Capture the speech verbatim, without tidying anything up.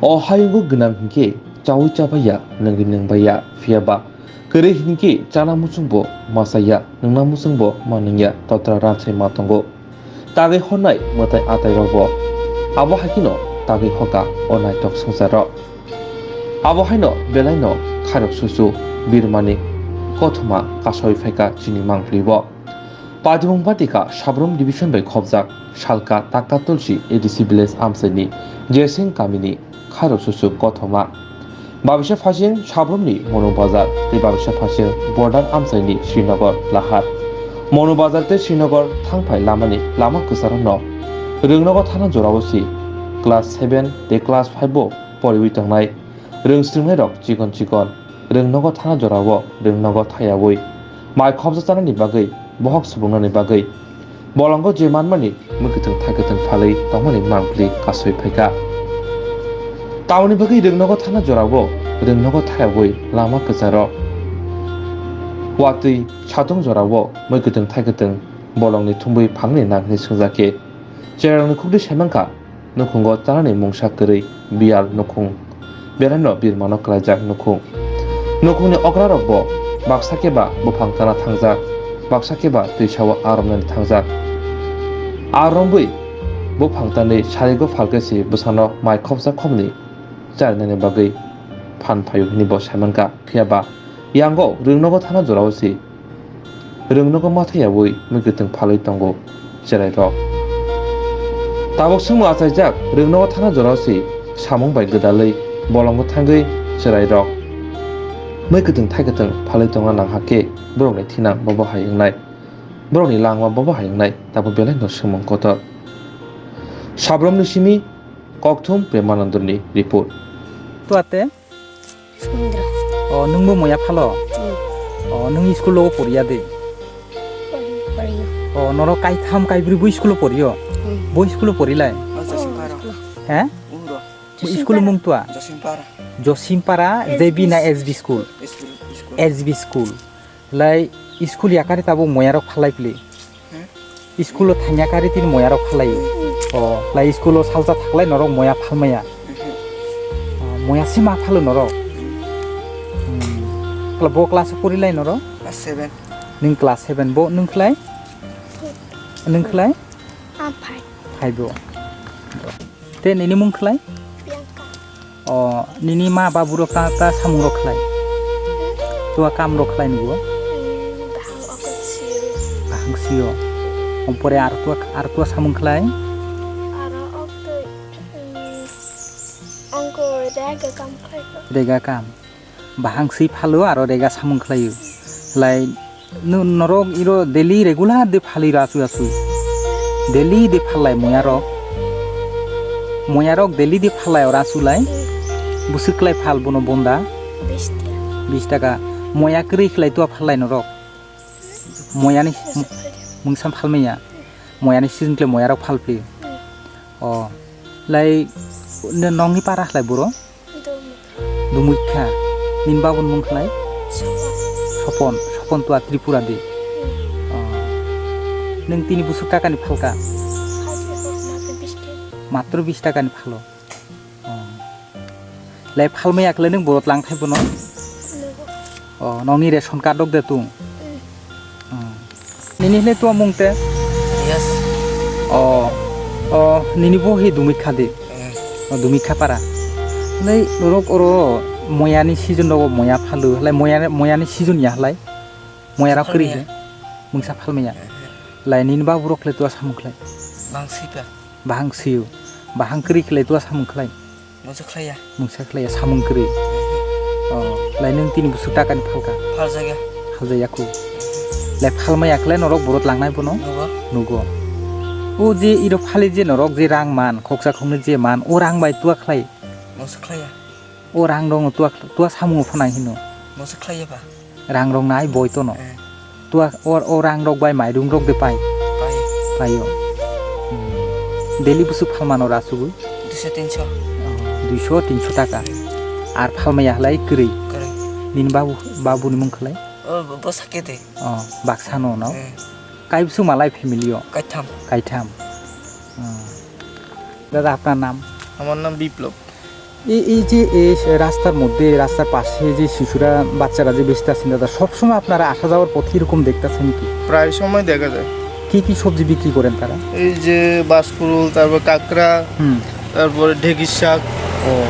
O hayungo gwnang hinkhe chaui chabaiya, nungwi nungbaiya, phiyaba kwrwi hinkhe chana muchungbo machaya, nungna muchungbo manungya, totra ransai ma tongo. Tagwi honnai mwtai atairokbo. Abo hai kheno tagwi hoka o naitok swngcharo. Abo haino belaino khairok susu birmani kothoma kasoi phaika chini mangpli bo. Patibong Patika Sabrum Division bai khobjak Salka Taka Tulsi A D C Village amchaini Jesing kamini khairok susu kothoma. Babisa phasing Sabrumni Monu Bazar tei babisa phasing Border amchaini Srinagar lahar. Monu Bazar tei Srinagar thangphai lamani lama kwcharokno Rwngnogo thana jorao si class seven tei class five o poriwi tongnai rwngsrwngnairok chikon chikon Rwngnogo thana jorao rwngnogo thayaui mai khobjakchanani bagwi bohok subungnani bagwi bolongo je manmani mwkhwtwng thaikwtwng phalwi tongmani mangpli kasui phaikha. Tamoni bagwi rwngnogo thana jorao rwngnogo thayaui lama kwcharo watwi satung jorao mwkhwtwng thaikwtwng bolongni thumbwi phangni nang hwnwi swngjak khe cherarokni khukdi saimankha. Nukhungo chanani mungsa kwrwi biyal nukhung. Belaino birmano kwlaijak nukhung. Nukhungni okrarokbo baksa khe ba buphang tana thangjak, baksa khe ba twisao aromnani thangjak. Aromwi buphang tanwi sarigo phalkhe si bwsano mai khopsa khopni charinani bagwi phan phaio hwnwi bo saimankha. Phiya ba yango rwngnogo thana jorao si rwngnogo ma thayaui mwkhwtwng phalwi tongo chwrairok. Tabuk swngmung achaijak rwngnogo thana jorao si samung bai gwdalwi bolongo thangwi chwrairok mwkhwtwng thaikwtwng phalwi tongna nang hakhe borokni thinang bobo hai wngnai, borokni langma bobo hai wngnai, tabuk belaino swngmung kotor. Sabrumni simi Kokthum Premanandorni report. Tuate? Sumundra. O, nwngbo moya phalo? Hmm. O, nwng school o poriya de? Pori-, poriyo. O, norok kaitham kaibrwi bo school o poriyo? Hmm. Bo school o porilai? Oh, Josimpara. School. He? Uro. Bo school Josimpara. Mung tua? Josimpara. Josimpara, S B J B na school. S B school? S B school. S B school. Lai school yakari tabuk moyarok phalai pli. Hmm? School o thangya kari tini moyarok phalai. Hmm. O, lai school o salsa thaklai norok moya phalmaya. Hmm. O, moya se ma phalo norok. Hmm. Kla-, bo class o porilai norok? Class seven. Ning class seven, bo nung khlai? Nung khlai? Ah, five. Five o. Te nini mung khlai? Bianca. O, nini ma babu rok ta, ta samung rok khlai? Tua kam rok khlai nugo? Hmm, bahang okot sio. Bahang sio. Ompore ar tua, ar tua samung khlai? Aro ok twi, hmm, ongko rega kam khlai ko. Rega kam. Bahang swi phalo aro rega samung khlaio. Lai no-, norok iro daily regular de phalwi ro asui asui. Daily de phalai moyarok. Moyarok daily de phalai oro asulai. Bwswk klai phal bono bonda? Bish taka. Bish taka. Moya kwrwi khlai tua phalai norok? Moyani mungsa phalmaya. Moyani season khlai moyarok phalphi. O. Lai no-, nongni para khlai boro? Dumui. Dumui kha. Nini babuni mung khlai? Sopon. Sopon, Sopon tua Tripura de. Hmm. Oh. Nung tini busuk takani phalka? Hajir ko matro bish taka. Matro bish takani phalo. Oh. Lai phalmaya khlai nung borot langthai bono? Nugo. Oh, nongni ration card dok de tung? Hmm. Oh. Nini hwnwi tua mung te? Yes. Oh, oh, nini bo hi Dumikha de? Eh. Oh, Dumikha para. Lai norok oro moyani season rogo moya phalu. Lai moya, moyani season ya lai? Moya rok kwrwi he? Phalmaya. Mungsa phalmaya. Eh, eh. Lai nini babu rok le tua samung khlai? Bang sipa. Bahang sio. Bahang kwrwi khlai tua samung khlai? Mungsa khlaiya. Mungsa khlaiya samung kwrwi. Oh, lai nung tini busuk takani phalka? Phaljakya. Phaljakya khu. Lai phalmaya khlai norok borot langnai bono? Nugo. Nugo. O je iro phali je norok je rang man, khoksa khoknwi je man, o rang bai tua khlai? Mungsa khlaiya. O rang rok no tua, tua samung phano hino? Mungsa khlaiya ba. Rang rok nai boi tono. Eh. Tua or, o rang rok bai mairung rok de pai? Pai. Paio. Hmm. Daily busuk phalmano ra sugui? Duiso tinso. Oh, duiso tinso taka. Hmm. Ar phalmaya halai kwrwi? Kwrwi. Nini babu, babu ni mung khlai? O, bo, bo sake de. Oh, baksa no, no? Hmm. Kai busuk malai family o? Kaitham. Kaitham. Hmm. Dada, apnar nam? Amar nam Biplop. এই, এই যে এই রাস্তার মধ্যে, রাস্তার পাশে যে শিশুরা, বাচ্চারা যে বেচতে আসেন দাদা, সবসময় আপনারা আসা যাওয়ার পথে এরকম দেখতেছেন কি? প্রায় সময় দেখা যায়। কি কি সবজি বিক্রি করেন তারা? এই যে বাঁশকুড়ুল, তারপর কাঁকড়া, হুম। তারপরে ঢেঁকির শাক। ও।